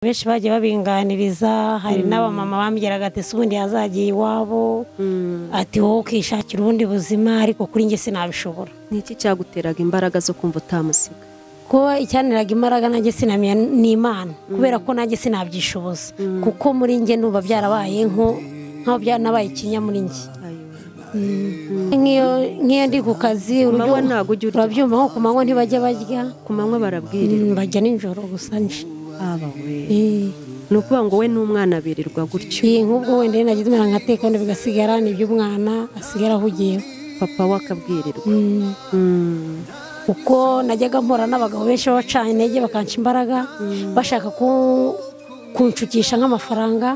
Benshi bagiye babinganiriza, hari n'abamama bambwiraga ati ese ubundi yazagiye iwabo, ati wowe ukishakira ubundi buzima, ariko kuri njye sinabishobora. Ni iki cyaguteraga imbaraga zo kumva utamusiga? Kuba icyaniraga imbaraga nanjye sinamenya ni Imana, kubera ko nanjye sinabyishoboza, kuko muri njye numva byarabaye nkaho byanabaye ikinya muri njye. Nk'iyo ndi ku kazi urabyumva nko ku manywa ntibajya barya, ku manywa barabwirirwa, bajya nijoro gusa nje. Ni ukuvuga ngo we n'umwana birirwa gutyo. Nk'ubwo wenda nagize imana nkateka wenda bigasigara ni iby'umwana asigara ahugiyeho, papa we akabwirirwa. Kuko najyaga mpora n'abagabo benshi babacanye intege bakanca imbaraga, bashaka kunshukisha nk'amafaranga,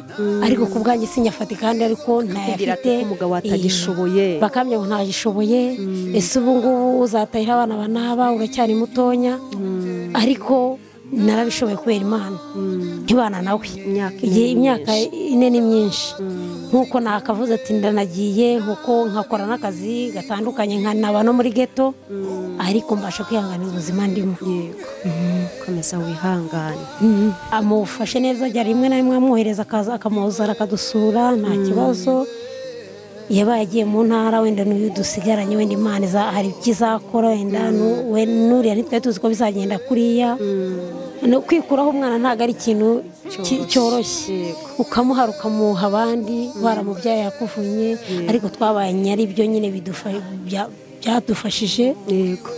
ariko ku bwanjye sinyafate kandi ariko ntayafite. Umugabo atagishoboye, bakambye ngo ntagishoboye, ese ubu ngubu uzatahira abana banaba uracyari mutonya, ariko narabishoboye kubera Imana ntibana nawe imyaka 4 ni myinshi. Nkuko nakavuze ati ndanagiye, nkuko nkakora n'akazi gatandukanye nkanaba no muri ghetto, ariko mbasha kwihanganira ubuzima ndimo. Yego, komeza wihangane. Amufashe neza, ajya rimwe na rimwe amwohereza akaza akamuzana akadusura nta kibazo. Yabaye agiye mu ntara wenda n'uyu dusigaranye, wenda Imana hari ikizakora, wenda nuriya ntitwari tuzi ko bizagenda kuriya. No kwikuraho umwana ntabwo ari ikintu cyoroshye, ukamuhara ukamuha abandi baramubyaye yakuvunye, ariko twabanye ari byo nyine byadufashije. Yego,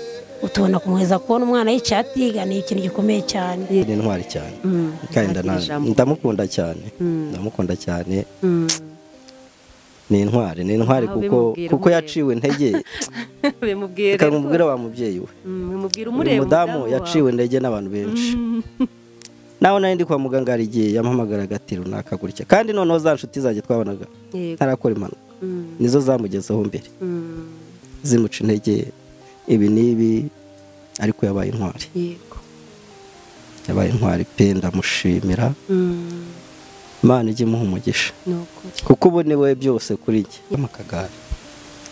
utubona kumuheza kubona umwana yicaye atiga ni ikintu gikomeye cyane. Ni intwari cyane, kandi ndamukunda cyane, ndamukunda cyane. Ni intwari, ni intwari kuko yaciwe intege. Bimubwira wa mubyeyi we, umudamu yaciwe intege n'abantu benshi. Naho nari ndi kwa muganga hari igihe yampamagaraga ati runaka gutya, kandi noneho za nshuti zanjye twabonaga ntarakora impanuka nizo zamugezeho mbere, zimuca intege ibi n'ibi, ariko yabaye intwari. Yabaye intwari pe, ndamushimira. Imana ijye imuha umugisha, kuko ubu ni we byose kuri njye.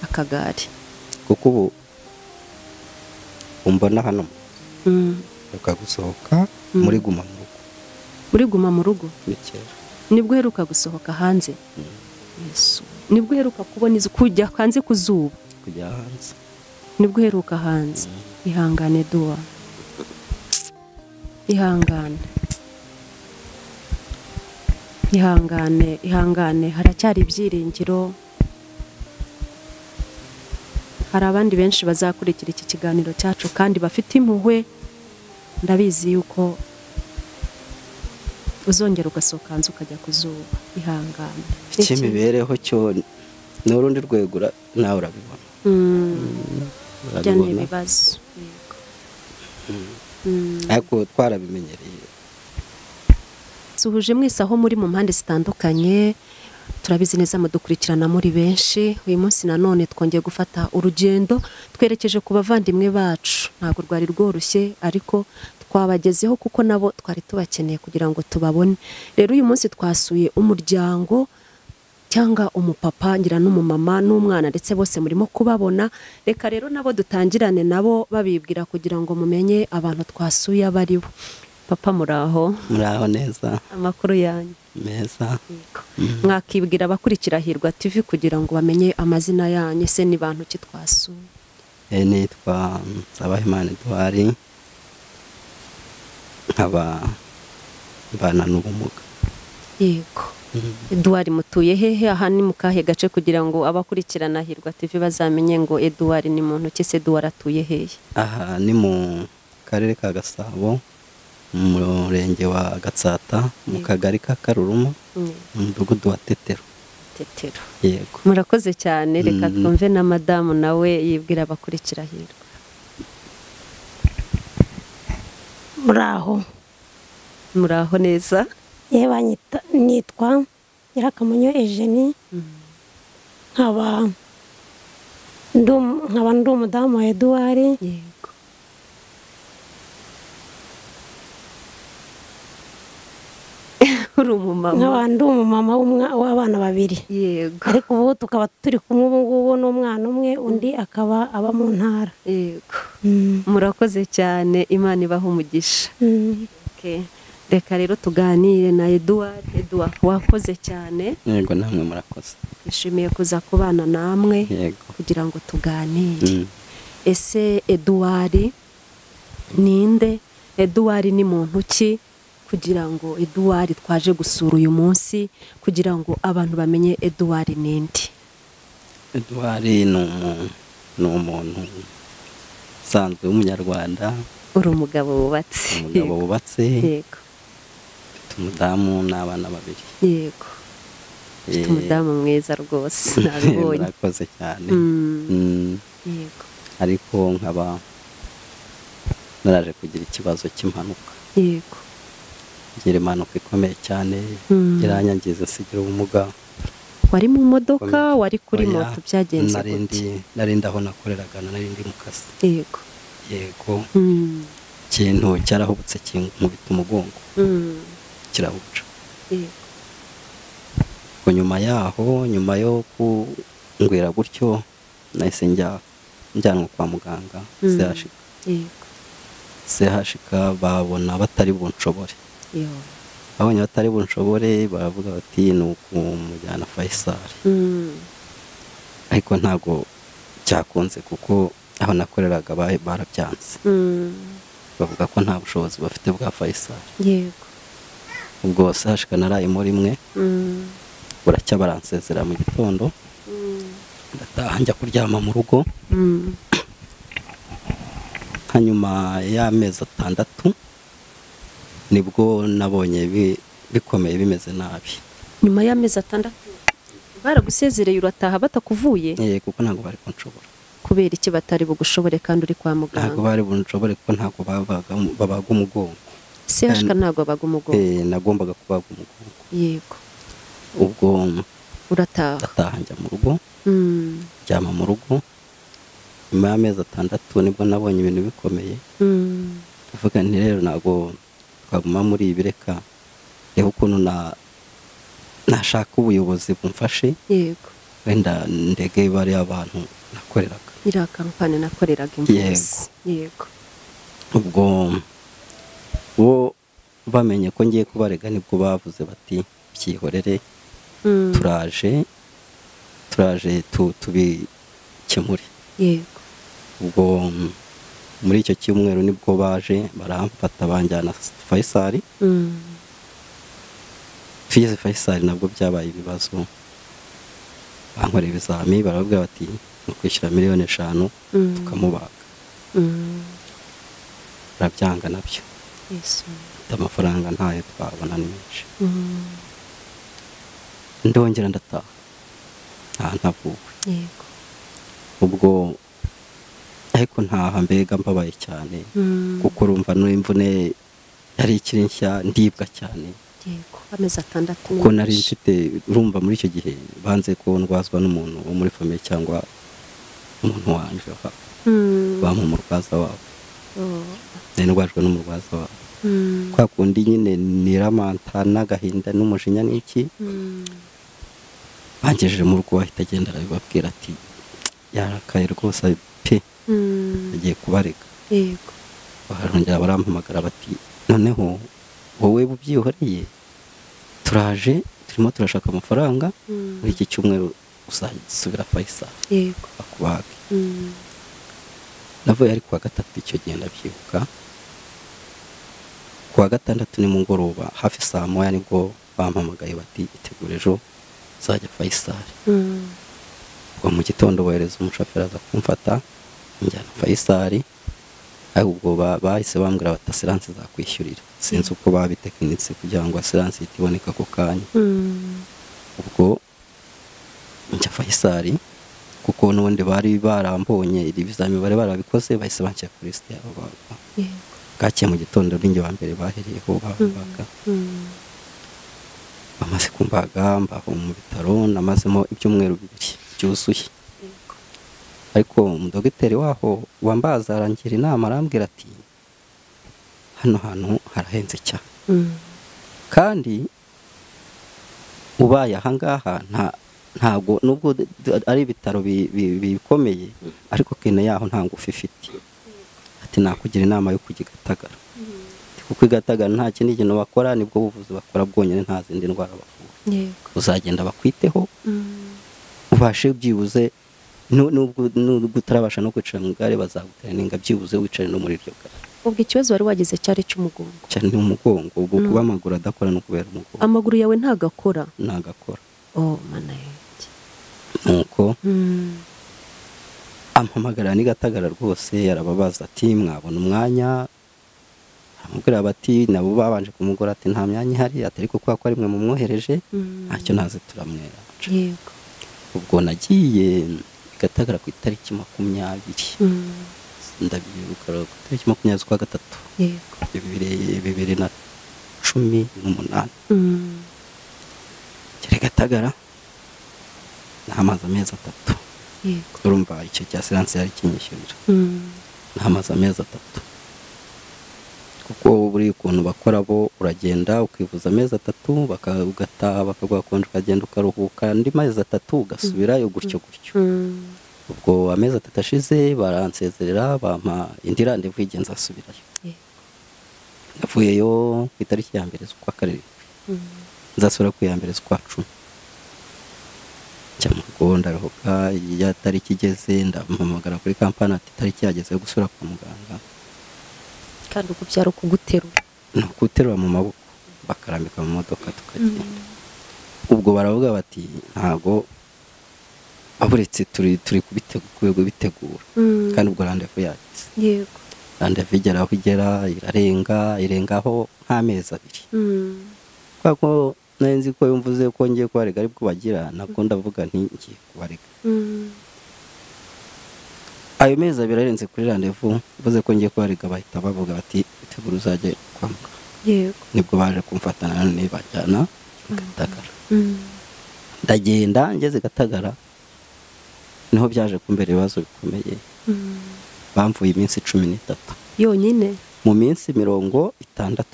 Akagare, kuko ubu umbona hano uheruka gusohoka muri guma mu rugo. Muri guma mu rugo nibwo uheruka gusohoka hanze? Yesu, nibwo uheruka kubona izu, kujya hanze ku zuba, kujya hanze nibwo uheruka hanze. Ihangane Duwa, ihangane, ihangane, ihangane, haracyari ibyiringiro. Hari abandi benshi bazakurikira iki kiganiro cyacu kandi bafite impuhwe, ndabizi yuko uzongera ugasohoka hanze ukajya ku zuba. Ihangane. Icy'imibereho cyo ni urundi rwego, nawe urabibona. Bya ni ibibazo. Ariko twarabimenyereye. Suhuje mwese aho muri mu mpande zitandukanye, turabizi neza mudukurikirana muri benshi. Uyu munsi nanone twongeye gufata urugendo twerekeje ku bavandimwe bacu. Ntabwo rwari rworoshye, ariko twabagezeho kuko nabo twari tubakeneye kugira ngo tubabone. Rero uyu munsi twasuye umuryango cyangwa umupapa ngira n'umumama n'umwana, ndetse bose murimo kubabona. Reka rero nabo dutangirane nabo babibwira kugira ngo mumenye abantu twasuye abari bo. Papa muraho? Muraho neza. Amakuru yanyu? Meza. Mwakibwira abakurikira Hirwa TV kugira ngo bamenye amazina yanyu, ese ni bantu ki twasuye? Nitwa Nsabahimana Edouard, nkaba mbana n'ubumuga. Yego. Edouard mutuye hehe? Aha ni mu kahe gace kugira ngo abakurikirana Hirwa TV bazamenye ngo Edouard ni muntu ki, se Edouard atuye hehe? Aha ni mu karere ka Gasabo, mu murenge wa Gatsata, mu kagari ka Karuruma, mu mudugudu wa Tetero. Tetero. Yego. Murakoze cyane, reka twumve na madamu nawe yibwira abakurikira Hirwa. Muraho. Muraho neza. Yewe nitwa Nyirakamonyo Eugenie, nkaba ndi umudamu wa Edouard. Yego. Uri umumama? Nkaba ndi umumama w'abana babiri. Yego. Ariko ubu tukaba turi kumwe ubu ngubu n'umwana umwe, undi akaba aba mu ntara. Yego. Murakoze cyane, Imana ibahe umugisha. Okay. Reka rero tuganire na Edouard. Edouard, wakoze cyane. Yego, namwe murakoze. Nishimiye kuza kubana namwe. Yego. Kugira ngo tuganire. Ese Edouard ninde? Edouard ni muntu ki? Kugira ngo Edouard twaje gusura uyu munsi, kugira ngo abantu bamenye Edouard ninde. Edouard ni umuntu usanzwe w'umunyarwanda. Uri umugabo wubatse. Umugabo wubatse. Yego. Mfite umudamu n'abana babiri. Yego. Mfite umudamu mwiza rwose, nabibonye. Murakoze cyane. Yego. Ariko nkaba naraje kugira ikibazo cy'impanuka. Yego. Ngira impanuka ikomeye cyane, iranyangiza nsigira ubumuga. Wari mu modoka, wari kuri moto, byagenze gute? Nari ndaho nakoreraga, nari ndi mu kazi. Yego. Yego. Ikintu cyarahubutse kinkubita umugongo. Kirawuca. Yego. Nyuma yaho, nyuma yo kungwira gutyo, nahise njyanwa kwa muganga CHK. Yego. CHK babona batari bunshobore. Yo. Babonye batari bunshobore baravuga bati ni ukumujyana Faisal. Ariko ntago cyakunze kuko aho nakoreraga barabyanze. Bavuga ko nta bushobozi bafite bwa Faisal. Yego. Ubwo CHK narayemo rimwe. Buracya baransezera mu gitondo. Ndataha njya kuryama mu rugo. Hanyuma y'amezi 6 nibwo nabonye bikomeye bimeze nabi. Nyuma y'amezi 6 baragusezereye urataha batakuvuye? Yego, kuko ntabwo bari kunshobora. Kubera iki batari bugushobore kandi uri kwa muganga? Ntabwo bari bunshobore kuko ntabwo babaga umugongo. CHK ntabwo babaga umugongo. Nagombaga kubaga umugongo. Yego. Ubwo urataha. Ndataha njya mu rugo. Njyama mu rugo. Nyuma y'amezi 6 nibwo nabonye ibintu bikomeye. Ndavuga nti rero ntabwo twaguma muri ibi, reka reba ukuntu nashaka ubuyobozi bumfashe. Yego. Wenda ndege bari abantu nakoreraga. Iriya kampani nakoreraga imvuzi. Yego. Ubwo bo bamenye ko ngiye kubarega nibwo bavuze bati byihorere, turaje tubikemure. Yego. Ubwo muri icyo cyumweru nibwo baje baramfata banjyana Faisal. Tugeze Faisal nabwo byabaye ibibazo. Bankorera ibizami barababwira bati ni kwishyura miliyoni 5 tukamubaga. Barabyanga nabyo. Yesu. Amafaranga ntayo twabona ni menshi. Ndongera ndataha. Ntavuwe. Yego. Ubwo ariko ntaha mbega mbabaye cyane, kuko urumva n'imvune yari ikiri nshya, ndibwa cyane. Yego, amezi 6. Kuko nari mfite, urumva muri icyo gihe banze ko ndwazwa n'umuntu wo muri famille cyangwa umuntu wanje bampa umurwaza wabo. Nari ndwajwe n'umurwaza wabo. Kwa kundi nyine niramanta n'agahinda n'umujinya n'iki. Bangejeje mu rugo ahita agenda arabibabwira ati yarakaye rwose pe. Agiye kubarega. Yego. Barongera barampamagara bati noneho wowe ubyihoreye, turaje turimo turashaka amafaranga muri iki cyumweru uzasubira Faisal. Yego. Bakubage. Navuye ari kuwa 3 icyo gihe ndabyibuka. Kuwa 6 ni mugoroba hafi saa 1 nibwo bampamagaye bati itegure ejo uzajya Faisal. Ubwo mu gitondo bohereza umushoferi aza kumfata njyana Faisal. Ariko ubwo bahise bambwira bati assurance zakwishyurira. Sinzi uko babitekinitse kugira ngo assurance itiboneka ako kanya. Ubwo njya Faisal kuko n'ubundi bari barambonye ibizami bari barabikoze, bahise banshyira kuri liste yabo baga. Yego. Bwakiye mu gitondo ninjye wa mbere bahereyeho bambaga. Bamaze kumbaga mbaho mu bitaro namazemo ibyumweru 2 byuzuye. Ariko umudogiteri waho wambaza arangira inama arambwira ati hano hantu harahenze cyane. Kandi ubaye ahangaha ntago nubwo ari ibitaro bikomeye ariko kene yaho nta ngufu ifite. Ati nakugira inama yo kujya Gatagara. Kuko i Gatagara nta kindi kintu bakora, nibwo buvuzi bakora bwonyine, nta zindi ndwara bavura. Uzagenda bakwiteho, ubashe byibuze nubwo utarabasha no kwicara mu igare bazagutera ninga byibuze wicare no muri iryo gare. Ubwo ikibazo wari wagize cyari cy'umugongo? Cyane umugongo, ubwo kuba amaguru adakora no kubera umugongo. Amaguru yawe ntagakora? Ntagakora. Oh mana yanjye. Nuko ampamagara ni Gatagara rwose, yarababaza ati mwabona umwanya, amubwira bati nabo babanje kumugora ati nta myanya ihari, ati ariko kwa ko ari mwe mumwohereje ntacyo naze turamwera. Yego. Ubwo nagiye Gatagara ku itariki 20. Ndabyibuka ku itariki 20 z'ukwa gatatu. Yego. 2018. Kiri Gatagara namaze amezi 3. Yego. Urumva icyo cya silence yari kinyishyurira. Namaze amezi 3. Kuko buri ukuntu bakora bo, uragenda ukivuza amezi 3 bakagataha bakaguha konje ukagenda ukaruhuka andi mezi 3 ugasubirayo gutyo gutyo. Ubwo amezi 3 ashize baransezerera bampa indi rendez-vous igenza asubirayo. Navuyeyo ku itariki ya 1 z'ukwa 7. Nzasubira ku ya 1 z'ukwa 10. Njya mu rugo ndaruhuka, ya tariki igeze ndamuhamagara kuri kampani ati tariki yageze yo gusubira kwa muganga. Kandi ukubyara ukuguterura? Ni ukuguterura mu maboko bakarambika mu modoka tukagenda. Ubwo baravuga bati ntago aburetse turi kubitegura. Kandi ubwo rendez-vous yageze. Yego. Rendez-vous igera aho igera irarenga, irengaho nk'amezi 2. Kuko nari nzi ko yumvuze ko ngiye kubarega aribwo bagira, nabwo ndavuga nti ngiye kubarega. Ayo mezi 2 arenze kuri rendez-vous mvuze ko ngiye kubarega bahita bavuga bati itegura uzajye kwa muganga. Yego. Nibwo baje kumfatana none bajyana Gatagara. Ndagenda ngeze Gatagara niho byaje kumbera ibibazo bikomeye. Bamvuye iminsi 13 yonyine mu minsi 60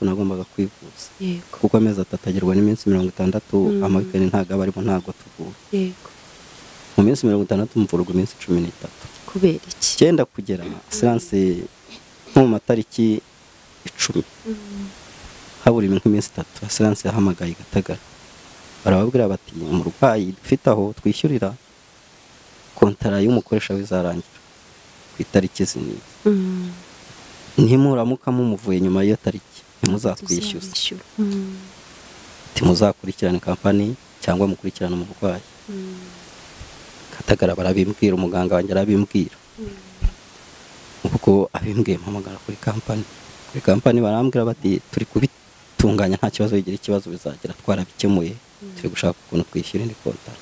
nagombaga kwivuza. Yego. Kuko amezi 3 agerwa n'iminsi 60, amawikeni ntago abarimo ntago tuvura. Yego. Mu minsi 60 mvurwa iminsi 13. Kubera iki? Cyenda kugera silence nko mu matariki 10. Habura iminsi 3 silence yahamagaye Gatagara. Barababwira bati umurwayi dufite aho twishyurira kontara y'umukoresha wizarangira ku itariki zini. Ntimuramuka mumuvuye nyuma y'iyo tariki ntimuzatwishyuza. Timuzakurikirana kampani cyangwa mukurikirana umurwayi. Gatagara barabimbwira, umuganga wanjye arabimbwira. Ubwo abimbwiye mpamagara kuri kampani. Kuri kampani barambwira bati turi kubitunganya nta kibazo, bigira ikibazo bizagera twarabikemuye, turi gushaka ukuntu twishyura indi kontara.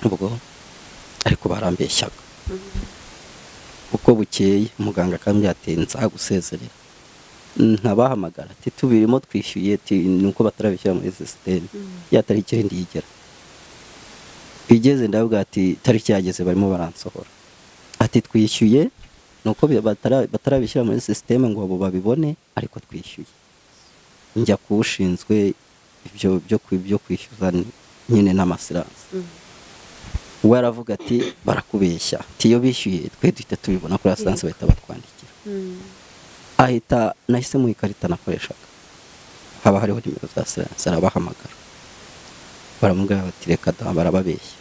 Ubwo ariko barambeshyaga. Uko bukeye muganga akambwira ati nzagusezerera. Ntabahamagara ati tubirimo twishyuye nuko batarabishyira muri system. Ya tariki irindi yigera. Igeze ndavuga ati tariki yageze barimo baransohora. Ati twishyuye nuko batarabishyira muri system ngo abo babibone, ariko twishyuye. Njya kuwushinzwe ibyo byo kwishyuza nyine n'amasiranse. We aravuga ati barakubeshya, ati iyo bishyuye twe duhita tubibona kuri asiranse bahita batwandikira. Ahita nahise mu ikarita nakoreshaga haba hariho nimero za asiranse, arabahamagara baramubwira bati reka da, barababeshya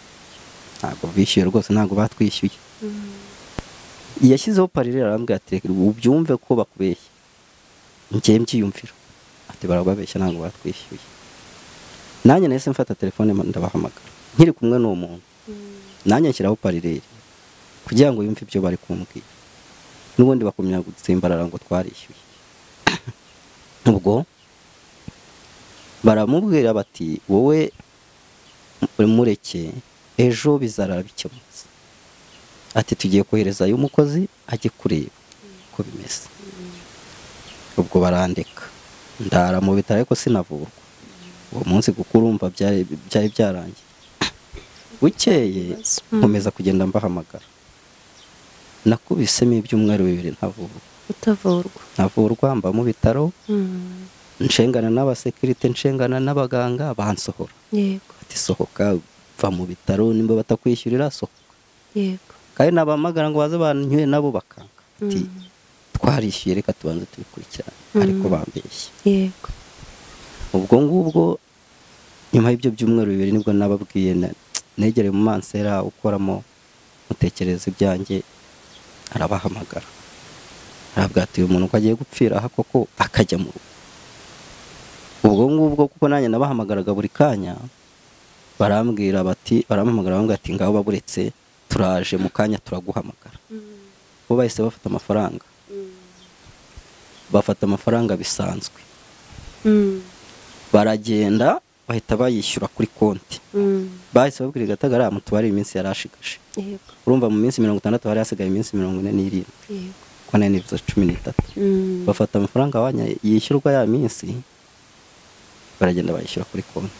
ntabwo bishyuye rwose, ntabwo batwishyuye. Yashyizeho parire arambwira ati reka ubyumve ko bakubeshya, njye mbyiyumvira, ati barababeshya ntabwo batwishyuye. Nanjye nahise mfata telefone ndabahamagara nkiri kumwe n'uwo muntu, nanjye nshyiraho parireri kugira ngo yumve ibyo bari kumbwira, n'ubundi bakumya gutsimbarara ngo twarishyuye. Ubwo baramubwira bati wowe mureke ejo bizarara bikemutse, ati tugiye koherezayo umukozi ajye kureba uko bimeze. Ubwo barandeka ndara mu bitaro ariko sinavurwa uwo munsi kuko urumva byari byarangiye. Bukeye nkomeza kugenda mbahamagara, nakubisemo ibyumweru 2 ntavurwa. Utavurwa? Ntavurwa, mba mu bitaro, nshengana n'abasekirite, nshengana n'abaganga bansohora. Yego. Ati sohoka va mu bitaro nimba batakwishyurira sohoka. Yego. Kandi nabamagara ngo baze banywe nabo bakanga. Ati Twarishyuye reka tubanze tubikurikirane ariko bambeshye. Yego. Ubwo ngubwo nyuma y'ibyo byumweru bibiri nibwo nababwiye negereye mu mansera ukoramo mutekereza ibyanjye arabahamagara. Arabwira ati uyu muntu ko agiye gupfira aha koko akajya mu rugo. Ubwo ngubwo kuko nanjye nabahamagaraga buri kanya barambwira bati barampamagara bambwira ati ngaho baburetse turaje mu kanya turaguhamagara. Bo bahise bafata amafaranga. Bafata amafaranga bisanzwe. Baragenda bahita bayishyura kuri konti. Bahise babwira Gatagara mutubare iminsi yarashigaje. Yego. Urumva mu minsi 60 hari hasigaye iminsi 47. Yego. Ko nane nivuze 13. Bafata amafaranga abanya yishyurwa ya minsi baragenda bayishyura kuri konti.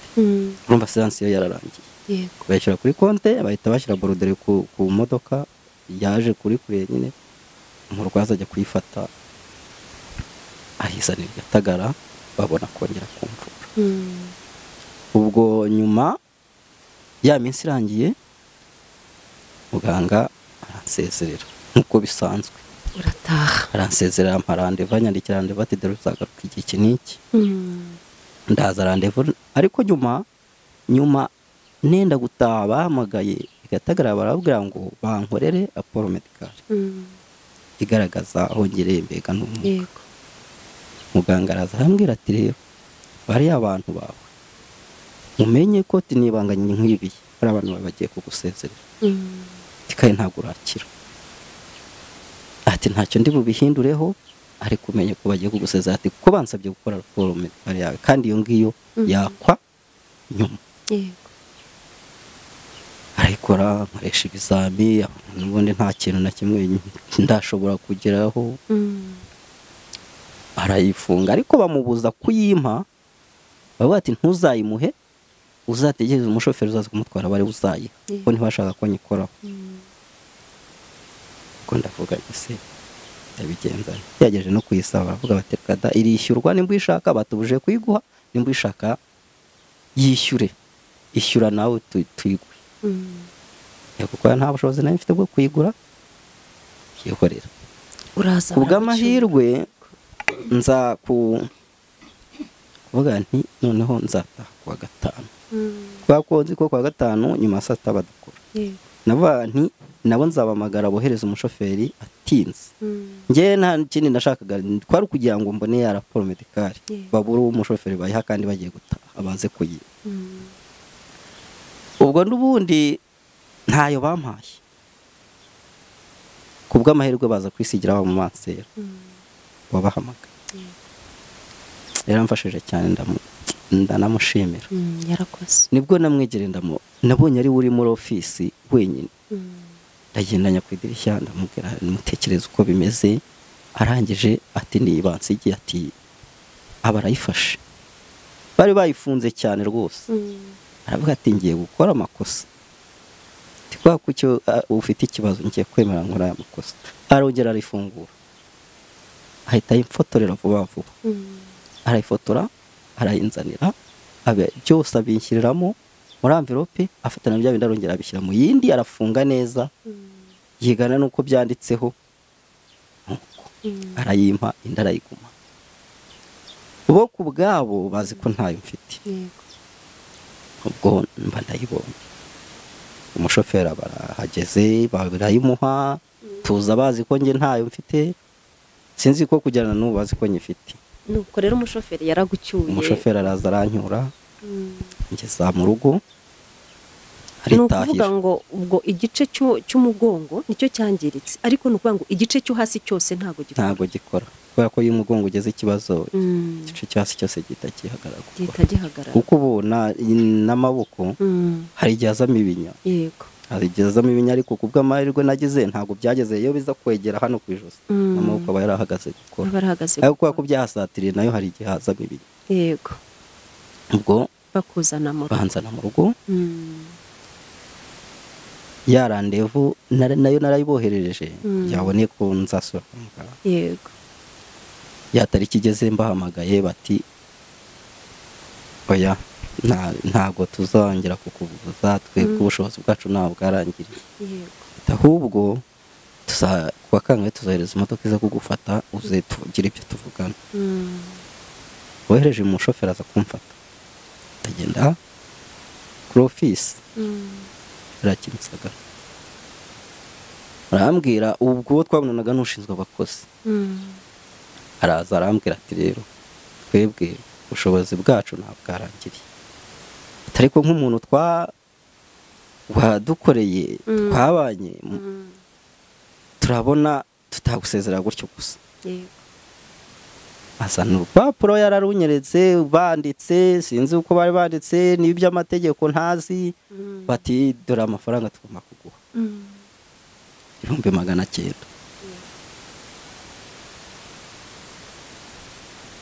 Urumva séance yo yararangiye. Yego. Bayishyura kuri konti bahita bashyira borudere ku modoka yaje kuri kure nyine umurwaza ajya kuyifata ahizanira Gatagara babona kongera kumvura. Ubwo nyuma ya minsi irangiye muganga aransezerera nkuko bisanzwe. Urataha. Aransezerera ampa rendez-vous anyandikira rendez-vous ati dore uzagaruka igihe iki n'iki. Ndaza rendez-vous ariko nyuma nenda gutaha bahamagaye Gatagara barabwira ngo bankorere rapport médicale igaragaza aho ngereye mbega n'ubumuga. Yego. Muganga araza arambwira ati rero bari abantu bawe mumenye ko tinibanganye nk'ibi bari abantu bawe bagiye kugusezerera. Tikaye ntabwo urakira. Ati ntacyo ndi bubihindureho ariko umenye ko bagiye kugusezerera ati kuko bansabye gukora rapport médicale yawe kandi iyo ngiyo yakwa nyuma. Yego. Arayikora nkoresha ibizami n'ubundi nta kintu na kimwe ndashobora kugeraho. Arayifunga ariko bamubuza kuyimpa bavuga ati ntuzayimuhe uzategereze umushoferi uzaza kumutwara bari uzayiha kuko ntibashaka ko nyikoraho. Ko ndavuga ese ndabigenza yagejeje no kuyisaba baravuga bati kada irishyurwa nimba uyishaka batubuje kuyiguha nimba uyishaka yishyure ishyura nawe tuyiguhe. Kuko nta bushobozi nari mfite bwo kuyigura yikorera. Uraza kubw'amahirwe nza kuvuga nti noneho nzataha kuwa gatanu. Kubera ko nzi ko kuwa gatanu nyuma ya saa sita badakora. Navuga nti nabo nzabamagara bohereza umushoferi atinze. Njye nta kindi nashakaga kwari kugira ngo mbone ya rapport médicale babure umushoferi bayiha kandi bagiye gutaha baze kuyiha. Ubwo n'ubundi ntayo bampaye. Kubw'amahirwe baza kwisigira mu mansera. Wabahamagaye. Yaramfashije cyane ndanamushimira. Yarakoze. Nibwo namwegereye nabonye ari uri muri office wenyine. Ndagendanya ku idirishya ndamubwira nimutekereze uko bimeze arangije ati nibansigiye ati abarayifashe. Bari bayifunze cyane rwose. Aravuga ati ngiye gukora amakosa. Ati kwa kucyo ufite ikibazo ngiye kwemera nkora aya makosa. Arongera arifungura. Ahita ayimfotorera vuba vuba. Arayifotora arayinzanira byose abinshyiriramo muri envelope afatana bya bindi arongera abishyira mu yindi arafunga neza yigana nuko byanditseho arayimpa indi arayiguma. Bo ku bwabo bazi ko ntayo mfite. Ubwo mba ndayibonye. Umushoferi barahageze barayimuha tuza bazi ko nge ntayo mfite sinzi ko kujyana n'ubu bazi ko nyifite. Nuko rero umushoferi yaragucyuye. Umushoferi araza aranyura ngeza mu rugo aritahira. Nukuvuga ngo ubwo igice cy'umugongo nicyo cyangiritse ariko nukuvuga ngo igice cyo hasi cyose ntago gikora. Ntago gikora. Kubera ko iyo umugongo ugeze ikibazo igice cyo hasi cyose gihita gihagarara. Gihita gihagarara. Kuko ubu n'amaboko hari igihe azamo ibinya. Yego. Hari igihe azamo ibinya ariko kubw'amahirwe nagize ntago byageze iyo biza kwegera hano ku ijosi. Amaboko aba yarahagaze gukora. Ariko kubera ko byahasatiriye nayo hari igihe hazamo ibinya. Yego. Ubwo bakuzana mu rugo. Banzana mu rugo. Ya rendez-vous nayo narayiboherereje yaboneye ko nzasura kwa muganga. Yego. Ya tariki igeze mbahamagaye bati oya ntago tuzongera kukubuza twebwe ubushobozi bwacu ntabwo bwarangiriye. Yego. Ahubwo Kwa kangahe tuzohereza imodoka iza kugufata uze tugire ibyo tuvugana. Wohereje umushoferi aza kumfata, ndagenda kuri ofisi Kimisagara, arambwira ubwo twabonanaga n'ushinzwe abakozi, araza arambwira ati rero twebwe ubushobozi bwacu ntabwo bwarangiriye, ariko nk'umuntu wadukoreye twabanye turabona tutagusezera gutyo gusa. Azana urupapuro yararunyeretse banditse, sinzi uko bari banditse n'iby'amategeko ntazi, bati dore amafaranga tugomba kuguha 900,000.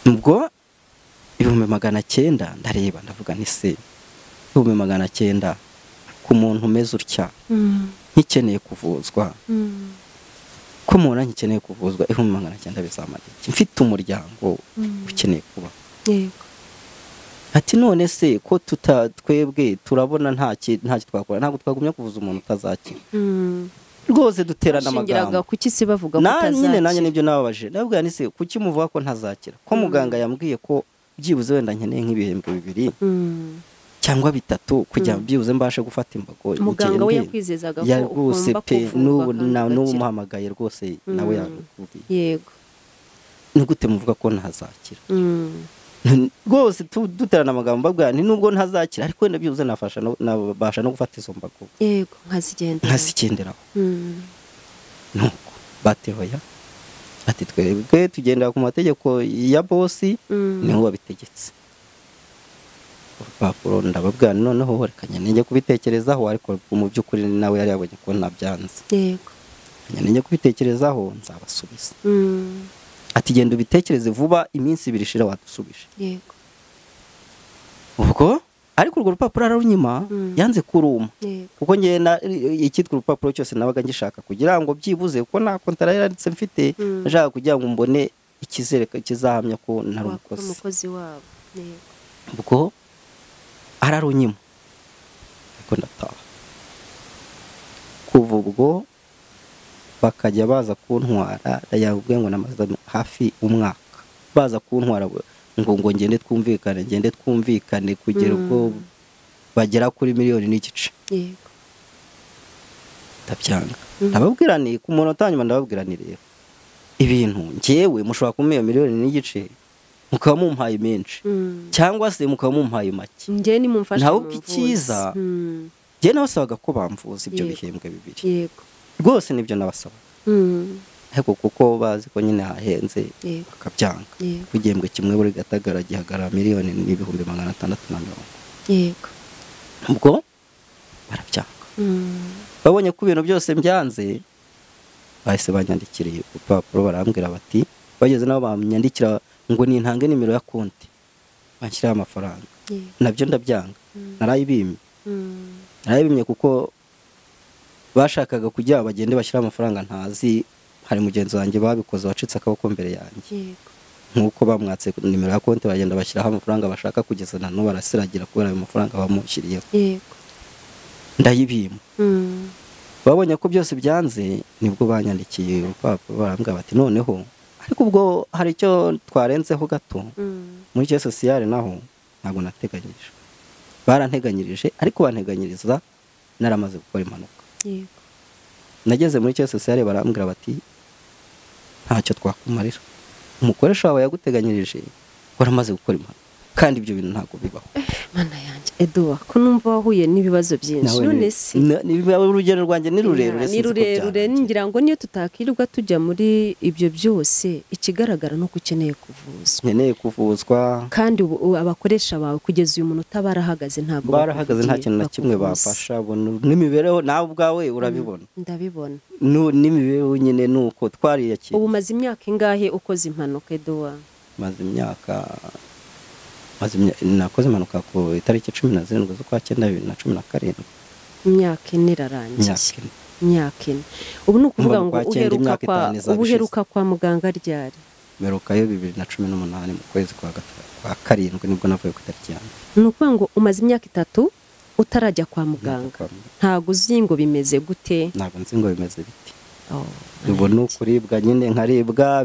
Ubwo 900,000 ndareba ndavuga nti se 900,000 ku muntu umeze utya nkikeneye kuvuzwa, ko umuntu nkikeneye kuvuzwa 900,000 bizamara iki? Mfite umuryango ukeneye kuba. Yego. Ati none se ko twebwe turabona nta twakora, ntabwo twagumya kuvuza umuntu utazakira. Rwose duterana amagambo. Kuki se bavuga ko utazakira? Nyine nanjye nibyo nababaje. Ndabwira nti se kuki muvuga ko ntazakira? Ko muganga yambwiye ko byibuze wenda nkeneye nk'ibihembwe 2 cyangwa 3 kugira byibuze mbashe gufata imbago. Muganga we yakwizezaga ko ugomba kuvurwa. N'ubu muhamagaye rwose nawe yabikubwiye. Yego. Ni gute muvuga ko ntazakira? Rwose duterana amagambo mbabwira nti nubwo ntazakira ariko wenda byibuze nafasha nabasha no gufata izo mbago. Yego, nkazigenderaho. Nuko batehoya ati twebwe tugendera ku mategeko ya bosi niho wabitegetse. Urupapuro ndababwira noneho reka njye kubitekerezaho, ariko mu by'ukuri nawe yari yabonye ko nabyanze. Yego. Njye kubitekerezaho nzabasubiza. Ati genda ubitekereze vuba iminsi 2 ishira wadusubije. Yego. Ubwo ariko urwo rupapuro ararunyima yanze kuruma. Kuko ngiye icyitwa urupapuro cyose nabaga ngishaka kugira ngo byibuze kuko nta kontara yaranditse mfite, nashaka kugira ngo mbone ikizereka kizahamya ko nari umukozi wabo. Yego. Ubwo ararunyima ariko ndataha. Kuva ubwo bakajya baza kuntwara, yabwiye ngo namaze hafi umwaka baza kuntwara ngo ngende twumvikane, ngende twumvikane kugera ubwo bagera kuri 1.5 miliyoni. Yego. Ndabyanga. Ndababwira ni ku munota nyuma ndababwira ni rero ibintu njyewe mushobora kumpa 1.5 miliyoni mukaba mumpaye menshi cyangwa se mukaba mumpaye make. Njye ni mumfasha mumvuze. Icyiza njye nabasabaga ko bamvuza ibyo bihembwe 2. Yego. Rwose nibyo nabasaba. Ariko kuko bazi ko nyine hahenze bakabyanga. Kugembwe kimwe buri Gatagara gihagara 1,640,000. Yego. Ubwo barabyanga. Babonye ko ibintu byose mbyanze bahise banyandikiriye urupapuro barambwira bati bageze nabo banyandikira ngo nintange nimero ya konti banshyiraho amafaranga. Nabyo ndabyanga. Narayibimye. Narayibimye kuko bashakaga kugira bagende bashyira amafaranga ntazi. Hari mugenzi wanjye babikoze wacitse akaboko mbere yanjye. Nkuko bamwatse nimero ya konti bagenda bashyiraho amafaranga bashaka kugeza na no barasiragira kubera ayo mafaranga bamushyiriyeho. Yego. Ndayibima. Babonye ko byose byanze nibwo banyandikiye urupapuro barambwira bati noneho ariko ubwo hari icyo twarenzeho gato muri cyo sociale naho ntabwo nateganyije. Baranteganyirije ariko banteganyiriza naramaze gukora impanuka. Yego. Nageze muri cyo sociale barambwira bati ntacyo twakumarira. Umukoresha wawe yaguteganyirije waramaze gukora impanuka kandi ibyo bintu ntabwo bibaho. Mana yanjye Edouard, ko numva wahuye n'ibibazo byinshi none se urugero rwanjye ni rurerure, ni rurerure ngira ngo niyo tutakirirwa tujya muri ibyo byose, ikigaragara nuko ukeneye kuvuzwa. Nkeneye kuvuzwa kandi abakoresha bawe kugeza uyu muntu utabarahagaze ntabwo barahagaze, nta kintu na kimwe bafasha n'imibereho nawe ubwawe urabibona. Ndabibona. N'imibereho nyine nuko twariyakira. Ubu maze imyaka ingahe ukoze impanuka Edouard? Maze imyaka nakoze impanuka ku itariki 17 z'ukwa 9 2017. Imyaka 4 irarangiye. Imyaka 4. Ubu ni ukuvuga ngo uheruka kwa muganga ryari? Mperukayo 2018 mu kwezi kwa 7 nibwo navuye ku itariki ya mbere. Ni ukuvuga ngo umaze imyaka 3 utarajya kwa muganga. Ntabwo uzi ngo bimeze gute? Ntabwo nzi ngo bimeze bite. Ubu ni ukuribwa nyine nkaribwa,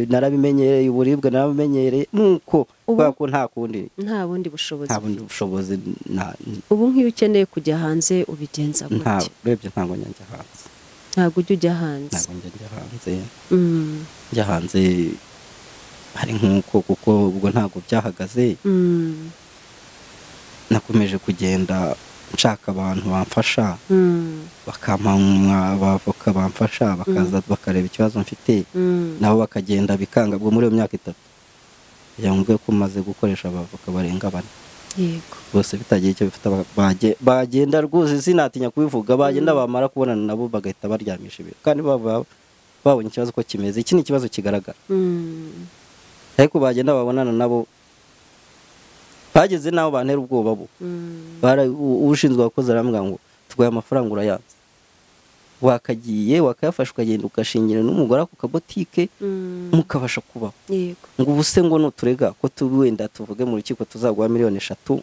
narabimenyereye uburibwe narabimenyereye nuko kubera ko nta kundi, nta bundi bushobozi, nta bundi bushobozi. Ubu nk'iyo ukeneye kujya hanze ubigenza gute? Urebye ntabwo njya hanze. Ntabwo ujya hanze? Ntabwo njya hanze. Njya hanze hari nk'uko, kuko ubwo ntabwo byahagaze. Nakomeje kugenda nshaka abantu bamfasha, bakampa abavoka bamfasha, bakaza bakareba ikibazo mfite, nabo bakagenda bikanga. Ubwo muri iyo myaka 3 yambwiye ko maze gukoresha abavoka barenga 4. Yego. Bose bitagiye icyo bifite, bagenda rwose sinatinya kubivuga, bagenda bamara kubonana nabo bagahita baryamisha ibintu, kandi babonye ikibazo ko kimeze. Iki ni ikibazo kigaragara. Ariko bagenda babonana nabo, bageze naho bantera ubwoba bo. Ushinzwe abakozi arambwira ngo tuguhe amafaranga urayanze, wakagiye wakayafasha ukagenda ugashingira n'umugore ku kabotike mukabasha kubaho. Yego. Ngo ubuse ngo nuturega ko wenda tuvuge mu rukiko tuzaguha miliyoni 3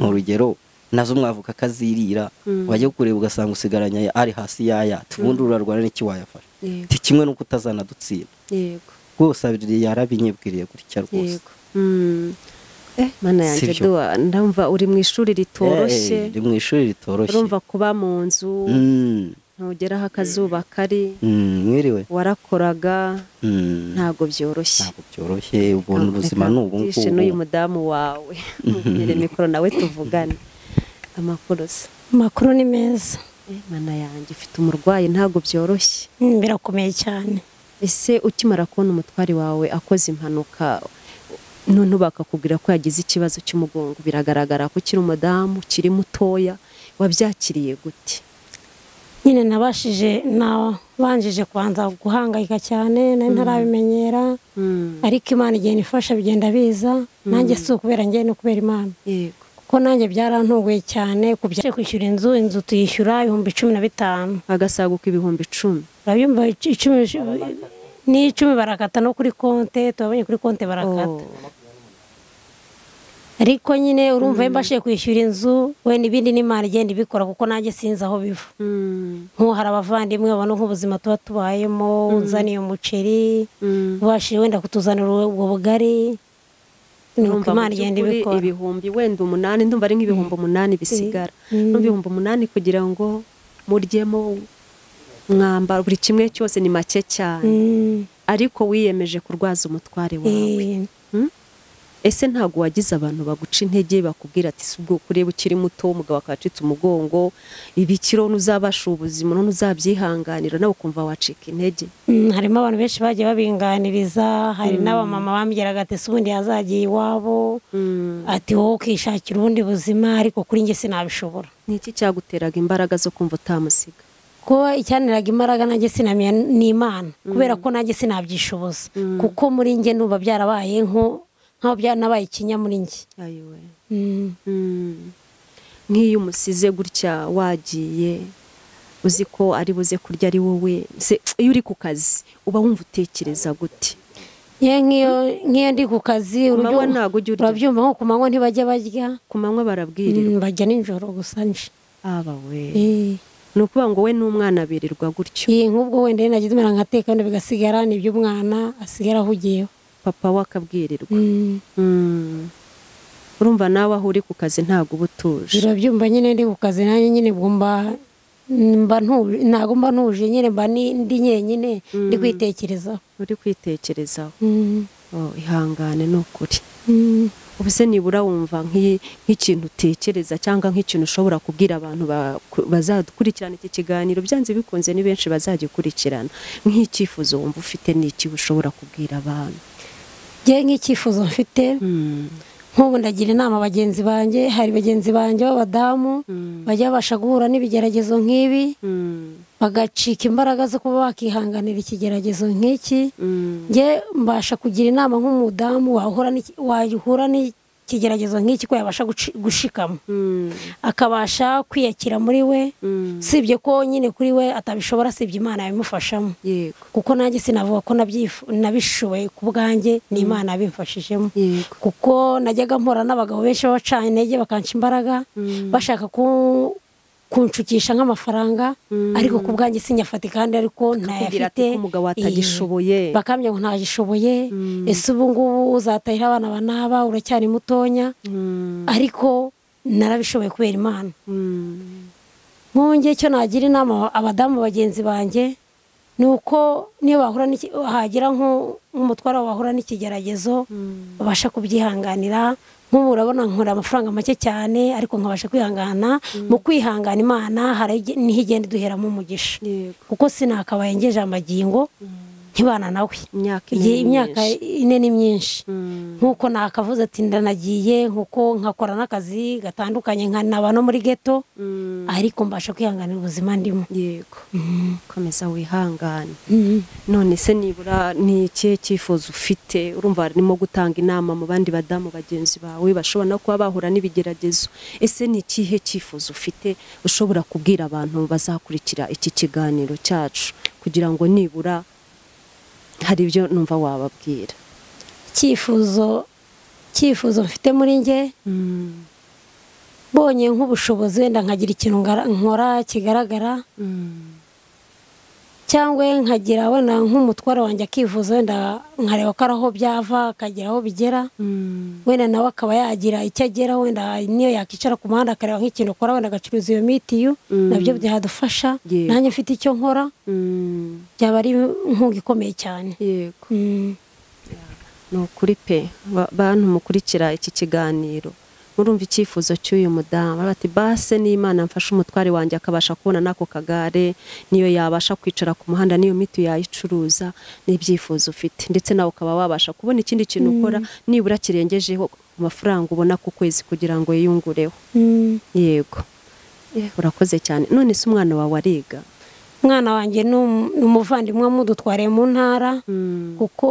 mu rugero, nazo mwavuka kazirira, wajya kureba ugasanga usigaranye ari hasi yaya, tubundi urarwana n'iki wayafasha. Ti kimwe nuko utazana dutsinda. Yego. Rwose yarabinyibwiriye gutya rwose. Yego. Mana yanjye Duwa, ndumva uri mu ishuri ritoroshye. Ndi mu ishuri ritoroshye. Urumva kuba mu nzu, ntugeraho akazuba kari. Mwiriwe. Warakoraga, ntago byoroshye. Ntago byoroshye, ubona ubuzima n'ubu ngubu. N'uyu mudamu wawe, mubwire mikoro nawe tuvugane. Amakuru se? Amakuru ni meza. Mana yanjye, ufite umurwayi ntago byoroshye. Birakomeye cyane. Ese ukimara kubona umutwari wawe akoze impanuka, none bakakubwira ko yagize ikibazo cy'umugongo, biragaragara ko ukiri umudamu ukiri mutoya, wabyakiriye gute? Nyine nabanjije kubanza guhangayika cyane, nari ntarabimenyera, ariko Imana igenda ifasha bigenda biza. Nanjye si ukubera njye, ni ukubera Imana. Yego. Kuko nanjye byarantunguye cyane kubya kwishyura inzu, inzu tuyishyura 15,000, agasaguka 10,000. Urabyumva, 10 ni 10 barakata no kuri konte, tubabonye kuri konte barakata. Ariko nyine urumva mbashije kwishyura inzu, we n'ibindi n'Imana igenda ibikora, kuko nanjye sinzi aho biva. Nko hari abavandimwe babona nk'ubuzima tuba tubayemo, unzaniye umuceri, ubashije wenda kutuzanira ubwo bugari. Nuko Imana igenda ibikora. Ibihumbi wenda 8, ndumva ari nk'ibihumbi 8 bisigara. Ndumva 8,000 kugira ngo muryemo, mwambara buri kimwe cyose ni make cyane. Ariko wiyemeje kurwaza umutware wawe. Ese ntago wagize abantu baguca intege bakubwira ati subwo kureba ukiri muto umugabo akacitse umugongo, ibikiro nuzabasha ubuzima none uzabyihanganira, nawe ukumva wacika intege? Harimo abantu benshi bagiye babinganiriza, hari n'abamama bambwiraga ati ubundi yazagiye iwabo, ati wowe ukishakira ubundi buzima, ariko kuri njye sinabishobora. Niki cyaguteraga imbaraga zo kumva utamusiga? Ko icyaniraga imbaraga nanjye sinamenya ni Imana, kubera ko nanjye sinabyishoboza, kuko muri njye nuba byarabaye nko nkaho byanabaye ikinya muri njye. Ayiwe. Nk'iyo umusize gutya wagiye uzi ko ari buze kurya ari wowe, iyo uri ku kazi uba wumva utekereza gute? Nk'iyo ndi ku kazi urabyumva nko ku manywa ntibajya barya. Ku manywa barabwirirwa. Bajya nijoro gusa nje. Aba we. Ni ukuvuga ngo we n'umwana birirwa gutyo. Nk'ubwo wenda nagize imana nkateka wenda bigasigara ni iby'umwana asigara ahugiyeho. Papa we akabwirirwa. Urumva nawe aho uri ku kazi ntabwo uba utuje. Urabyumva nyine ndi ku kazi nanjye nyine mba ntabwo mba ntuje nyine, mba ndi nyenyine ndi kwitekerezaho. Uri kwitekerezaho. Ihangane ni ukuri. Ubuse nibura wumva nk'ikintu utekereza cyangwa nk'ikintu ushobora kubwira abantu bazadukurikirana iki kiganiro, byanze bikunze ni benshi bazagikurikirana, nk'icyifuzo wumva ufite n'iki ushobora kubwira abantu? Njye nk'icyifuzo mfite, nk'ubu ndagira inama bagenzi banjye, hari bagenzi banjye b'abadamu bajya babasha guhura n'ibigeragezo nk'ibi, bagacika imbaraga zo kuba bakihanganira ikigeragezo nk'iki. Njye mbasha kugira inama nk'umudamu wahura n'ikigeragezo nk'iki ko yabasha gushikama, akabasha kwiyakira muri we, sibye ko nyine kuri we atabishobora, sibye Imana yabimufashamo. Kuko nanjye sinavuga ko nabishoboye ku bwanjye, ni Imana yabimfashijemo. Kuko najyaga mpora n'abagabo benshi babacanye intege bakanca imbaraga, bashaka kunshukisha nk'amafaranga ariko ku bwanjye sinyafate kandi ariko ntayafite umugabo atagishoboye bakambye ngo ntagishoboye ese ubu ngubu uzatahira abana banaba uracyari mutonya ariko narabishoboye kubera Imana. Nkunge cyo nagira inama abadamu bagenzi banjye nuko niyo bahura hagira nk'umutwaro bahura n'ikigeragezo babasha kubyihanganira. Nk'ubu urabona nkora amafaranga make cyane ariko nkabasha kwihangana. Mu kwihangana Imana hari niho igenda iduheramo umugisha, kuko sinakabaye ngeje amagingo nkibana nawe imyaka 4 ni myinshi. Nkuko nakavuze ati ndanagiye, nkuko nkakora n'akazi gatandukanye nkanaba no muri ghetto, ariko mbasha kwihanganira ubuzima ndimo. Yego, komeza wihangane. None se nibura ni ikihe cyifuzo ufite? Urumva harimo gutanga inama mu bandi badamu bagenzi bawe bashobora no kuba bahura n'ibigeragezo. Ese ni ikihe cyifuzo ufite ushobora kubwira abantu bazakurikira iki kiganiro cyacu kugira ngo nibura hari ibyo numva wababwira? Cyifuzo mfite muri nge, bonye nk'ubushobozi wenda nkagira ikintu nkora kigaragara, cyangwa nkagira wenda nk'umutwaro wanjye akivuza, wenda nkareba ko araho byava akagera aho bigera, wenda nawe akaba yagira icyo agera, wenda niyo yakicara ku muhanda akareba nk'ikintu ukora, wenda agacuruza iyo mitiyu, nabyo byadufasha. Nanjye mfite icyo nkora, byaba ari inkunga ikomeye cyane. Yego, ni ukuri pe. Bantu mukurikira iki kiganiro, murumva icyifuzo cy'uyu mudamu bati base n'Imana mfasha umutware wanjye akabasha kubona nako kagare, niyo yabasha kwicara ku muhanda, niyo miti yayicuruza, n'ibyifuzo ufite, ndetse nawe ukaba wabasha kubona ikindi kintu ukora nibura kirengejeho amafaranga ubona ku kwezi kugira ngo yiyungureho. Yego, urakoze cyane. None se umwana wawe ariga? Umwana wanjye ni umuvandimwe amudutwariye mu ntara, kuko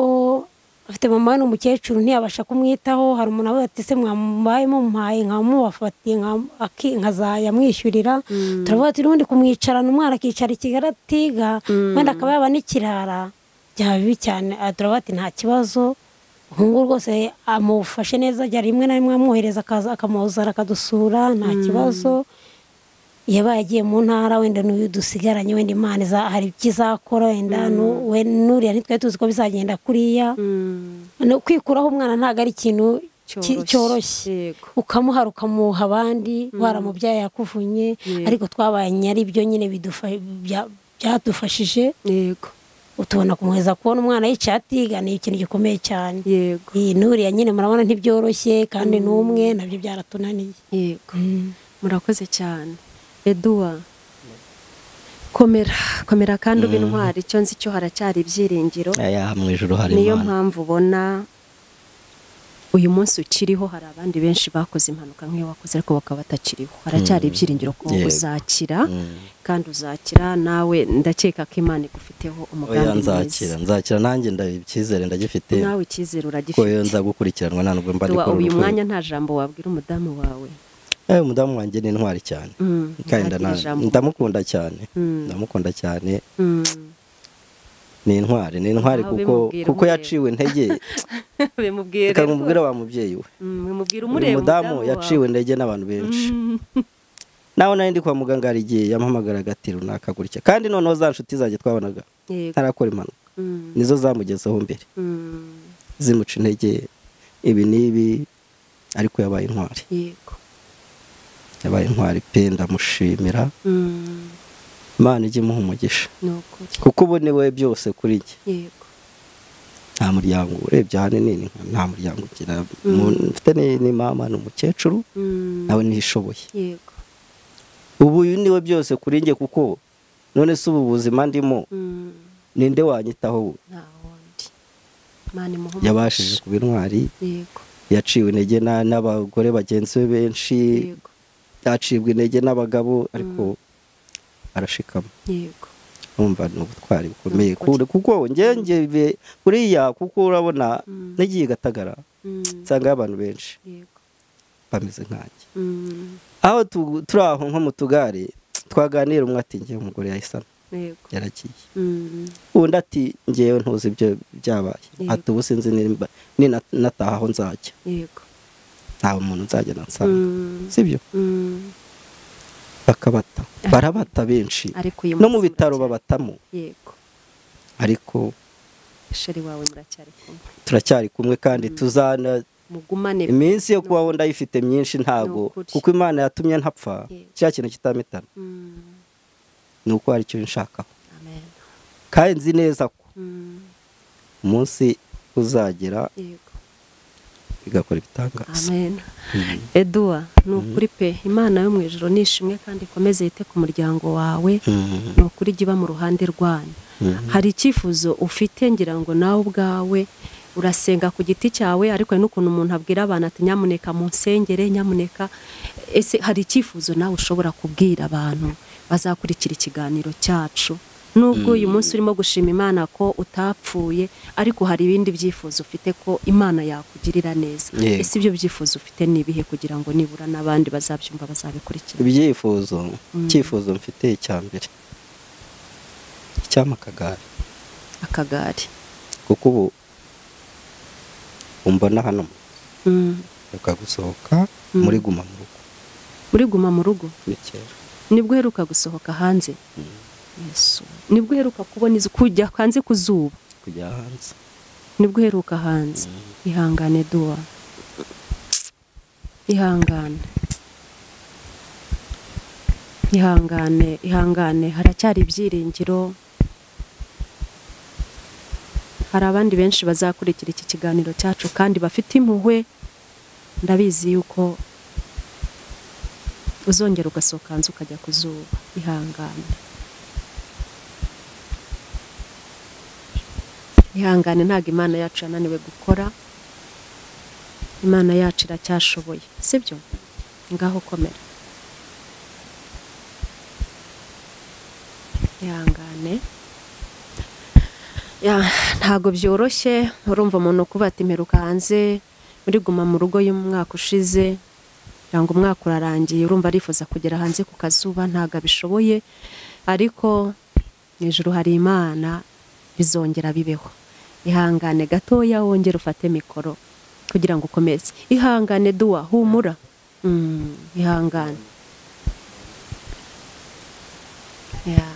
afite mama we n'umukecuru ntiyabasha kumwitaho. Hari umuntu avuga ati se mwamubaye mumpaye nkamubafatiye nkazaya mwishyurira. Turavuga ati n'ubundi kumwicarana umwana akicara i Kigali atiga, wenda akaba yaba n'ikirara, byaba bibi cyane. Turavuga ati nta kibazo, umuhungu rwose amufashe neza, ajya rimwe na rimwe amwohereza akaza akamuzana akadusura, nta kibazo. Yabaye agiye mu ntara wenda n'uyu dusigaranye, wenda Imana hari ibyo izakora, wenda n'uriya ntitwari tuzi ko bizagenda kuriya. No kwikuraho umwana ntabwo ari ikintu cyoroshye, ukamuhara ukamuha abandi waramubyaye yakuvunye, ariko twabanye ari byo nyine byadufashije. Yego, utubona kumuheza kubona umwana yicaye atiga ni ikintu gikomeye cyane. Yego, n'uriya nyine murabona ntibyoroshye, kandi n'umwe nabyo byaratunaniye. Yego, murakoze cyane. Eduwa, komera komera kandi ube intwari. Icyo nzi cyo haracyari ibyiringiro. Mu ijuru hari Imana. Niyo mpamvu ubona uyu munsi ukiriho, hari abandi benshi bakoze impanuka nk'iyo wakoze ariko bakaba batakiriho. Haracyari ibyiringiro ko uzakira, kandi uzakira nawe. Ndakeka ko Imana igufiteho umugambi mwiza. Nzakira nanjye ndabyizere, ndagifite. Nawe icyizere uragifite. Ko nza gukurikiranwa nta nubwo mba ndi kuri uyu mwanya. Nta jambo wabwira umudamu wawe? Umudamu wanjye ni intwari cyane, kandi ndamukunda cyane, ndamukunda cyane. Ni intwari, ni intwari kuko yaciwe intege. Bikamubwira wa mubyeyi we, umudamu yaciwe intege n'abantu benshi. Nawe nari ndi kwa muganga hari igihe yampamagaraga ati runaka gutya, kandi noneho za nshuti zanjye twabonaga ntarakora impanuka nizo zamugezeho mbere, zimuca intege ibi n'ibi, ariko yabaye intwari. Yego, yabaye intwari pe, ndamushimira. Imana ijye imuha umugisha, kuko ubu ni we byose kuri njye. Yego, nta muryango urebye ahanini, nta muryango ugira, mfite ni mama ni umukecuru nawe ntishoboye. Yego, ubu uyu ni we byose kuri njye, kuko none se ubu buzima ndimo ninde wanyitaho? Yabashije kuba intwari. Yaciwe intege n'abagore bagenzi be benshi, yacibwa intege n'abagabo, ariko arashikama. Yego, urumva ni ubutwari bukomeye, kuko njye buriya, kuko urabona nagiye Gatagara nsanga abantu benshi bameze nkanjye. Aho turi aho nko mu tugare twaganira, umwe ati ngewe umugore yahisana yaragiye, undi ati ngewe ntuzi ibyo byabaye, ati ubu sinzi ninataha aho nzajya. Yego, nta muntu nzajya nansanga, sibyo? Bakabata, barabata benshi no mu bitaro babatamo. Yego. Ariko chéri wawe muracyari kumwe. Turacyari kumwe kandi tuzana mugumane. Iminsi yo kubaho ndayifite myinshi ntago, kuko Imana yatumye ntapfa cya kintu kitamitana. Nuko ari cyo nshaka. Amen. Kandi nzi neza ko umunsi uzagera igakora ibitangaza. Amen. Edouard, ni ukuri pe, Imana yo mu ijuru nishimwe kandi ikomeze yite ku muryango wawe. Ni ukuri jya mu ruhande rwanyu. Hari icyifuzo ufite ngira ngo nawe ubwawe urasenga ku giti cyawe, ariko hari n'ukuntu umuntu abwira abantu ati nyamuneka munsengere, nyamuneka. Ese hari icyifuzo nawe ushobora kubwira abantu bazakurikira ikiganiro cyacu? Nubwo uyu munsi urimo gushima Imana ko utapfuye, ariko hari ibindi byifuzo ufite ko Imana yakugirira neza. Ese ibyo byifuzo ufite ni ibihe kugira ngo nibura n'abandi bazabyumva bazabikurikira? Ibyifuzo, icyifuzo mfite icya mbere, icyampa akagare. Akagare. Kuko ubu umbona hano uheruka gusohoka muri guma mu rugo. Muri guma mu rugo? Ni kera. Nibwo uheruka gusohoka hanze? Yesu. Nibwo uheruka kubona izu kujya hanze kuzuba? Kujya hanze. Nibwo uheruka hanze. Ihangane Duwa. Ihangane. Ihangane, ihangane, haracyari ibyiringiro. Hari abandi benshi bazakurikira iki kiganiro cyacu kandi bafite impuhwe. Ndabizi yuko uzongera ugasohoka hanze ukajya kuzuba. Ihangane. Ihangane, ntabwo Imana yacu yananiwe gukora. Imana yacu iracyashoboye, sibyo? Ngaho komera. Ihangane. Ya, ntago byoroshye. Urumva umuntu kuba ati mperuka hanze muri guma mu rugo y'umwaka ushize, cyangwa umwaka urarangiye, urumva arifuza kugera hanze ku kazuba, ntago abishoboye. Ariko mu ijuru hari Imana, bizongera bibeho. Ihangane gatoya, wongere ufate mikoro kugira ngo ukomeze. Ihangane Duwa, humura. Ihangane. Ya.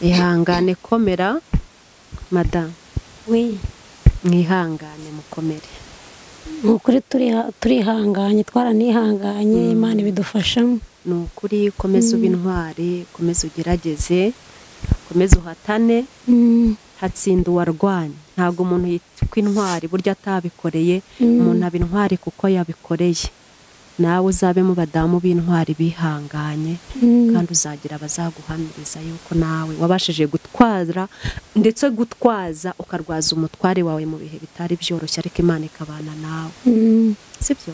Ihangane, komera madame. Oui. Mwihangane mukomere. Nukuri turihanganye, twaranihanganye, Imana ibidufashamo. Nukuri komeza ube intwari, komeza ugerageze, komeza uhatane. Hatsinda uwarwanye. Ntabwo umuntu yitwa intwari burya atabikoreye, umuntu aba intwari kuko yabikoreye. Nawe uzabe mu badamu b'intwari bihanganye, kandi uzagira abazaguhamiriza yuko nawe wabashije gutwara, ndetse gutwaza ukarwaza umutware wawe mu bihe bitari byoroshye, ariko Imana ikabana nawe. Sibyo?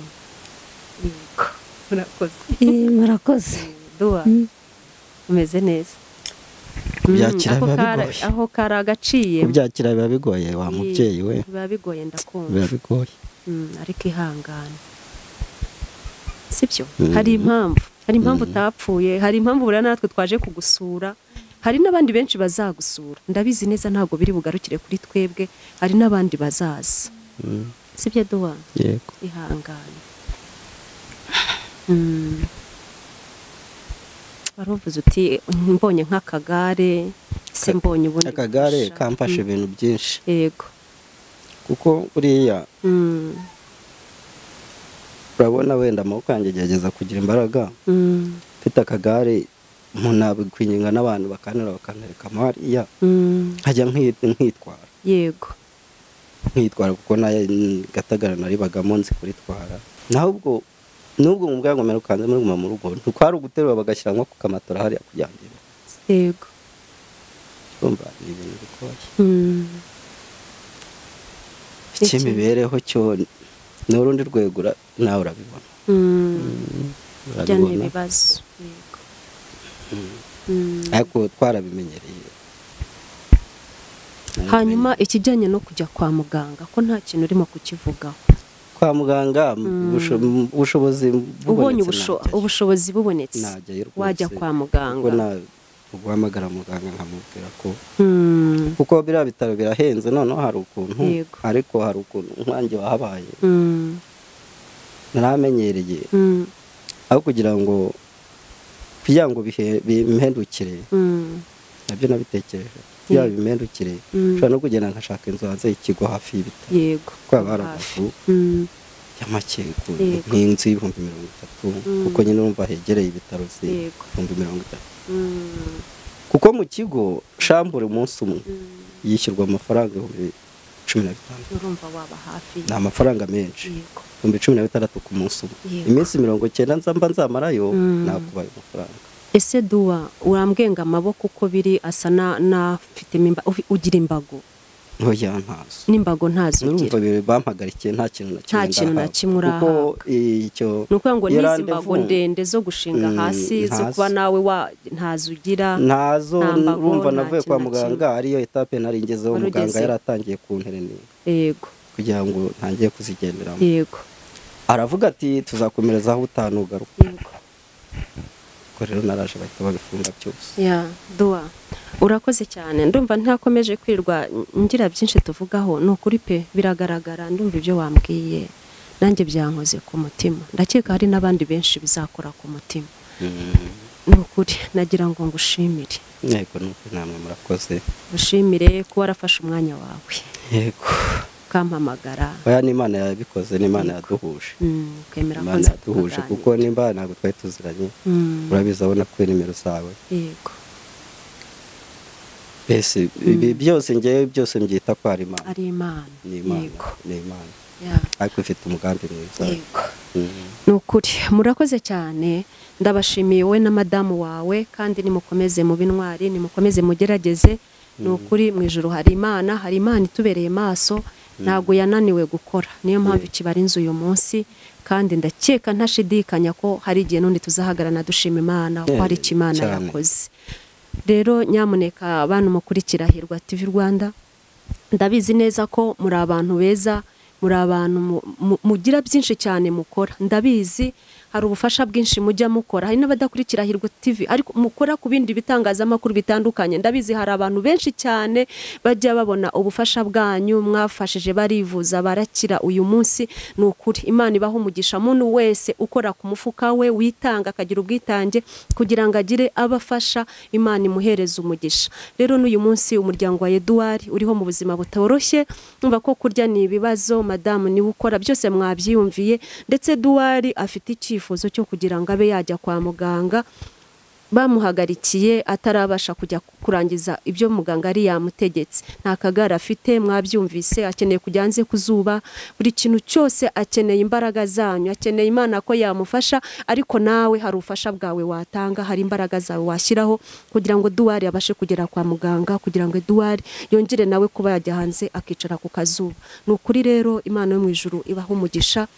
Yego. Murakoze. Murakoze. Duwa. Umeze neza. Kubyakira biba bigoye. Aho kari agaciye. Kubyakira biba bigoye wa mubyeyi we. Biba bigoye, ndakumva. Biba bigoye. Ariko ihangane. Sibyo? Hari impamvu. Hari impamvu utapfuye, hari impamvu buriya natwe twaje kugusura, hari n'abandi benshi bazagusura. Ndabizi neza ntago biri bugarukire kuri twebwe, hari n'abandi bazaza. Sibyo Duwa? Yego. Ihangane. Waruvuze uti mbonye nk'akagare, se mbonye ubundi. Akagare kamfasha ibintu byinshi. Yego. Kuko buriya urabona wenda amaboko yanjye agerageza kugira imbaraga. Mfite akagare umuntu abikwinginga n'abantu bakanura bakanareka hariya, nkajya nkitwara. Yego. Nkitwara kuko nayo Gatagara naribagamo nzi kuritwara. Naho ubwo nubwo mu bwango merukanze muri guma mu rugo, ntikwari uguterura bagashyira nko ku kamatora hariya kugira ngo. Yego. Urumva ni ibintu bigoye. Icy'imibereho cyo ni urundi rwego nawe urabibona. Bya ni ibibazo. Yego. Ariko twarabimenyereye. Hanyuma ikijyanye no kujya kwa muganga ko nta kintu urimo kukivugaho. Kwa muganga ubushobozi bubonetse, ubushobozi bubonetse wajya kwa muganga. Guhamagara muganga nkamubwira ko kuko biriya bitaro birahenze, noneho hari ukuntu, ariko hari ukuntu nkanjye wahabaye naramenyereye Aho kugira ngo bimpendukire nabyo nabitekereje kugira bimpendukire nshobora no kugenda nkashaka inzu hanze y'ikigo hafi y'ibitaro. Yego. Kuko haba hari amazu ya make nk'inzu 30,000 kuko nyine urumva hegereye ibitaro si 30,000. Kuko mu kigo shambure umunsi umwe yishyurwa amafaranga 15,000. Urumva waba hafi. Ni amafaranga menshi. 16,000 ku munsi umwe. Iminsi 90 nzamba nzamarayo nakubaye amafaranga. Ese Duwa urambwenga amaboko uko biri asa na mfite ugira imbago? Oya ntazo. N'imbago ntazo ugira. Urumva bampagarikiye nta kintu na kimwe. Nta kintu na kimwe urahabwa. Kuko icyo nuko ngo n'izi mbago ndende zo gushinga hasi zo kuba nawe wa ntazo ugira. Ntazo urumva navuye kwa muganga ariyo etape nari ngezeho muganga yaratangiye kuntereninga. Yego. Kugira ngo ntangiye kuzigenderamo. Yego. Aravuga ati tuzakomereza aho utanugaruka. Yego. Rero naraje bahita babifunga byose. Ya, Duwa urakoze cyane. Ndumva ntakomeje kwirwa ngira byinshi tuvugaho, ni ukuri pe biragaragara. Ndumva ibyo wambwiye nanjye byankoze ku mutima, ndakeka hari n'abandi benshi bizakora ku mutima. Ni ukuri nagira ngo ngushimire. Yego nuko namwe murakoze. Gushimire ko warafashe umwanya wawe. Yego. Ukampamagara. Oya ni Imana yabikoze, ni Imana yaduhuje. Kwemera ko Imana yaduhuje kuko nimba ntabwo twari tuziranye. Urabizi abona ko nimero zawe. Yego. Bese ibi byose ngewe byose mbyita ko ari Imana. Ari Imana. Yego. Ni Imana. Ariko ifite umugambi mwiza. Yego. Ni ukuri murakoze cyane, ndabashimiye wowe na madamu wawe, kandi nimukomeze mu bintwari, nimukomeze mugerageze. Ni ukuri mu ijuru hari Imana, hari Imana itubereye maso, ntabwo yananiwe gukora. Niyo mpamvu ikibara inzu uyu munsi, kandi ndakeka ntashidikanya ko hari igihe nundi tuzahagarana dushima Imana ko hari icyo Imana yakoze. Rero nyamuneka abantu mukurikira Hirwa TV Rwanda, ndabizi neza ko muri abantu beza, muri abantu mugira byinshi cyane mukora. Ndabizi hari ubufasha bwinshi mujya mukora, hari n'abadakurikira Hirwa TV ariko mukora ku bindi bitangazamakuru bitandukanye. Ndabizi hari abantu benshi cyane bajya babona ubufasha bwanyu, mwafashije barivuza barakira uyu munsi. Ni ukuri Imana ibaha umugisha muntu wese ukora ku mufuka we witanga akagira ubwitange kugira ngo agire abafasha, Imana imuhereza umugisha. Rero n'uyu munsi umuryango wa Edouard uriho mu buzima butoroshye, numva ko kurya ni ibibazo, madamu niwe ukora byose mwabyiyumviye, ndetse Edouard afite icyifuzo cyo kugira ngo abe yajya kwa muganga, bamuhagarikiye atarabasha kujya kurangiza ibyo muganga ari yamutegetse. Nta kagara afite mwabyumvise, akeneye kujya hanze kuzuba, buri kintu cyose akeneye imbaraga zanyu, akeneye Imana ko yamufasha, ariko nawe hari ubufasha bwawe watanga, hari imbaraga zawe washyiraho kugira ngo Edouard abashe kugera kwa muganga, kugira ngo Edouard yongere nawe kuba yajya hanze akicara ku kazuba. Ni ukuri rero Imana yo mu ijuru ibaha umugisha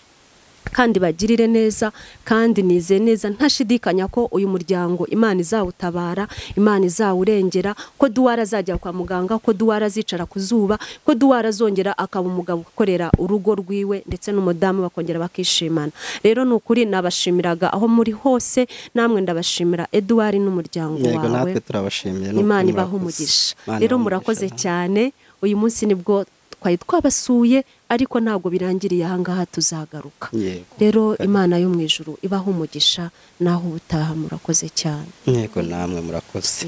kandi bagirire neza, kandi nize neza ntashidikanya ko uyu muryango Imana izawutabara, Imana izawurengera, ko Edouard azajya kwa muganga, ko Edouard azicara ku zuba, ko Edouard azongera akaba umugabo ukorera urugo rwiwe ndetse n'umudamu bakongera bakishimana. Rero ni ukuri nabashimiraga aho muri hose, namwe ndabashimira Edouard n'umuryango wawe. Natwe turabashimiye, Imana ibaha umugisha. Rero murakoze cyane, uyu munsi nibwo twari twabasuye ariko ntabwo birangiriye aha ngaha, tuzagaruka. Rero Imana yo mu ijuru ibaha umugisha, naho ubutaha murakoze cyane. Yego namwe murakoze.